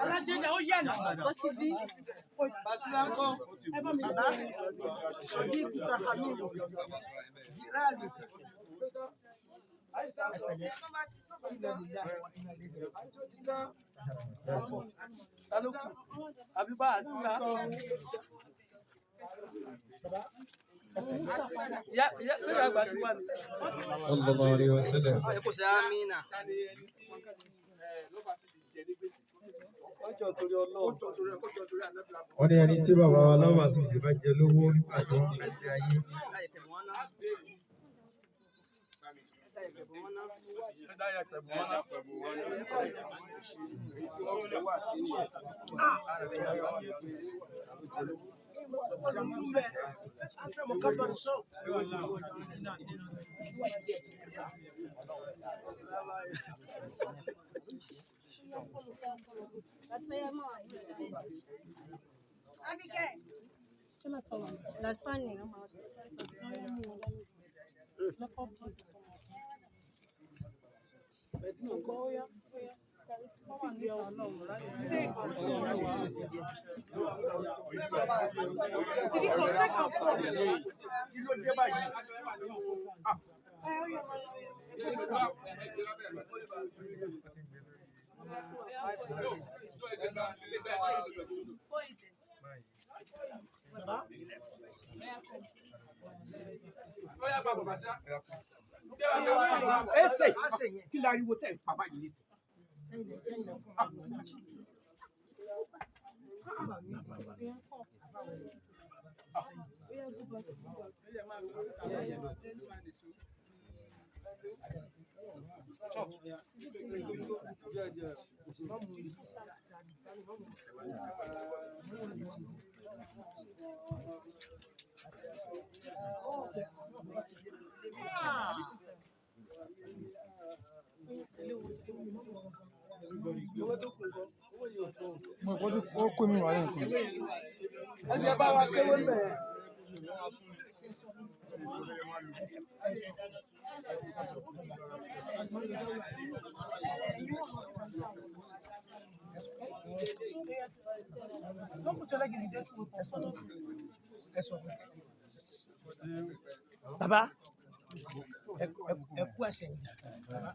Alájẹjà ó yànnà. Basira ńkọ́? Bàbá Sodiq Hamidu Jirali. Ta ló kù? Àbíbá Àṣìṣà. Ṣé ìyá àgbà ti wà ní? Sallallahu alaihi wasallam. Ọjọ́ torí Ọlọ́run. Wọ́n ní ẹni tí bàbá wa lọ́wọ́ àṣìṣe bá jẹ lówó nígbà tí wọ́n bẹ jẹ ayé. That's funny. Kí ló dé báyìí? Ẹsẹ̀ kí láriwo tẹ̀ ń pa báyìí nísìnyí? Mo rò pé ó kó mi wà lẹ́ẹ̀kan. Ẹbí ẹ bá wa kéwé mẹ́. Bàbá ẹ kú àṣẹyìn. Bàbá.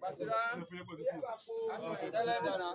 Basira, Tẹ́lẹ̀ dára.